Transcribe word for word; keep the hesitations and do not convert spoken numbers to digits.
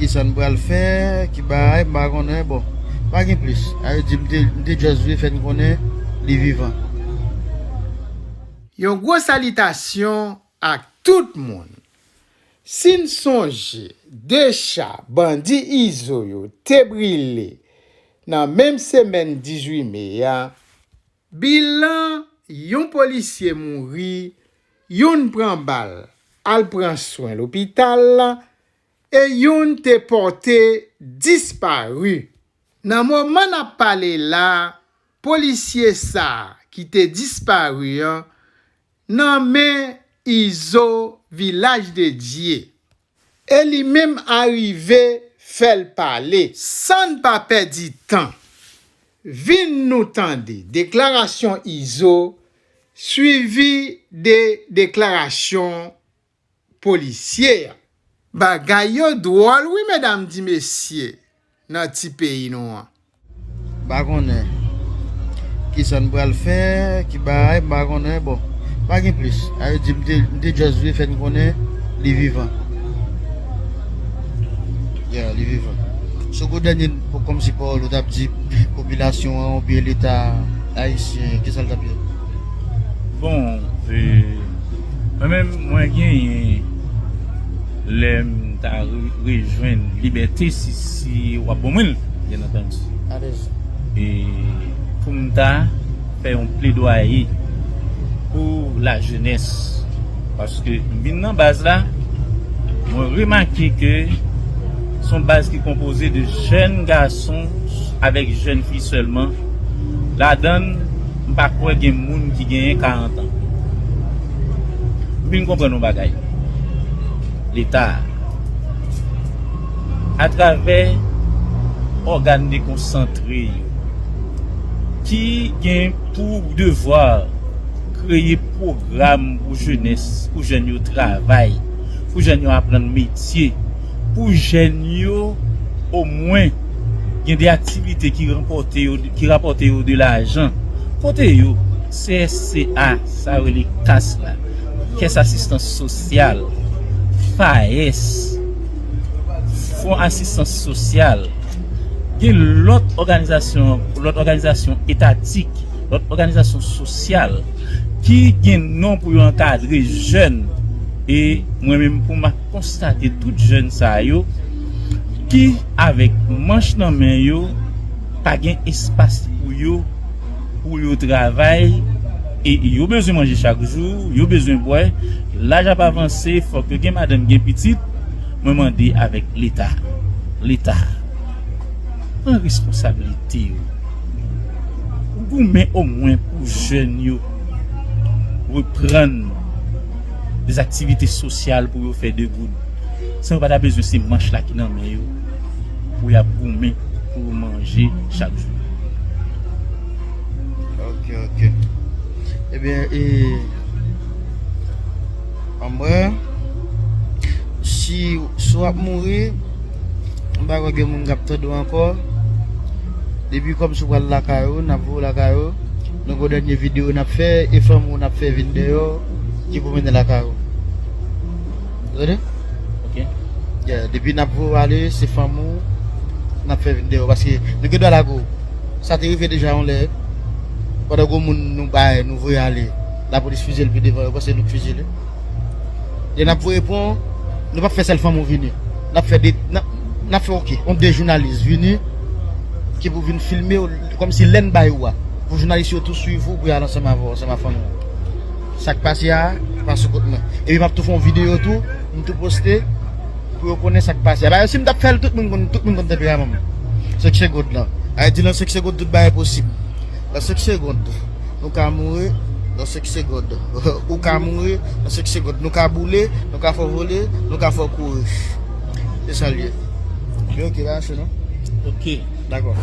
Kisa n pral fè? Ki bagay? M pa konnen. Bon, pa gen plis. A yo di m te, m te just vle fè n konnen li vivan. Yon gwo salitasyon ak tout moun. Si n sonje, de cha bandi Izo yo te brile nan menm semèn dizuit me a, bilan, yon polisye mouri, youn pran bal, al pran swen lopital, e youn te pòte dispari. Nan moman n ap pale la, polisye sa a ki te dispari an nan men Izo Vilaj de Dye. E li menm arive fè l pale. San n pa pèdi tan, vin nou tande deklarasyon Izo, swivi de deklarasyon polisye a. Bagay yo dwòl wi, medam di mesye, nan ti peyi nou an. M pa konnen kisa n pral fè, ki bagay, m pa konnen. Bon, pa gen plis. A yo di m te, m te just vle fè n konnen li vivan. Yeah, li vivan. Sou kou dènye, kòmsi pawòl ou t ap di popilasyon an oubyen Leta ayisyen, kisa l t ap ye? Bon, e, mwen menm, mwen genyen lè m ta re- rejwenn Libète, si, si w ap ban mwen l, byen antandi. Alèz. E pou m ta fè yon pledwaye pou lajenès. Paske m vin nan baz la, mwen remake ke se yon baz ki konpoze de jèn gason avèk jèn fi sèlman. Ladan l, m pa kwè gen moun ki genyen karant an. M vin konprann yon bagay. Leta a, atravè ògàn dekonsantre yo, ki gen pou devwa kreye pwogram pou jenès, pou jèn yo travay, pou jèn yo aprann metye, pou jèn yo omwen gen de aktivite ki ranpòte yo, ki rapòte yo de lajan. Kote yo? C S C A, sa yo rele kas la, kès asistans sosyal, FAES, fon asistans sosyal, gen lòt òganizasyon, lòt òganizasyon etatik, lòt òganizasyon sosyal ki gen non pou yo ankadre jèn. E mwen menm, pou m ap konstate tout jèn sa yo ki avèk manch nan men yo, pa gen espas pou yo, pou yo travay, e yo bezwen manje chak jou, yo bezwen bwè. Laj ap avanse, fòk yo gen madanm, gen pitit. Mwen mande avèk Leta, Leta, pran responsablite yo. Goumen omwen pou jèn yo reprann de aktivite sosyal pou yo fè de goud. San yo pa ta bezwen se manch la ki nan men yo pou y ap goumen pou yo manje chak jou. Ok, ok. Ebyen, e, anmwè, si, si w ap mouri, m pa kwè gen moun k ap tande w ankò. Depi kòmsi w pral lakay ou, n ap voye w lakay ou. Nou gen yon dènye videyo n ap fè, e fanmi w n ap fè vin dèyè w, ki pou mennen lakay ou. Ou tande? Ok. Yeah, depi n ap voye w ale, se fanmi w n ap fè vin dèyè w, paske nou gen dwa lage w. Sa te rive deja yon lè, pandan gwo moun nou bay, nou voye ale, lapolis fiziye l pi devan, yo panse nou k fiziye li. Lè n ap voye pran w, nou p ap fè sèl fanmi w vini. N ap fè de, n ap, n ap fè, ok, yon de jounalis vini, ki pou vin filme w, kòmsi lè n bay ou a, pou jounalis yo tou swiv ou, pou y al ansanm avè w, ansanm ak fanmi w. Sa k pase a, pa sou kont mwen. Epi m ap tou fè yon videyo tou, m tou poste, pou yo konnen sa k pase a. Ba, si m t ap fè l, tout moun konn, tout moun konn tanperaman m. Senk segond lan. Ay di nan senk segond, tout bagay posib. Nan senk segond, nou ka mouri, nan senk segond. Ou ka mouri, nan senk segond. Nou ka boule, nou ka fè w vole, nou ka fè w kouri. Se sa l ye. Men ok, pa mache non. Ok. Dakò.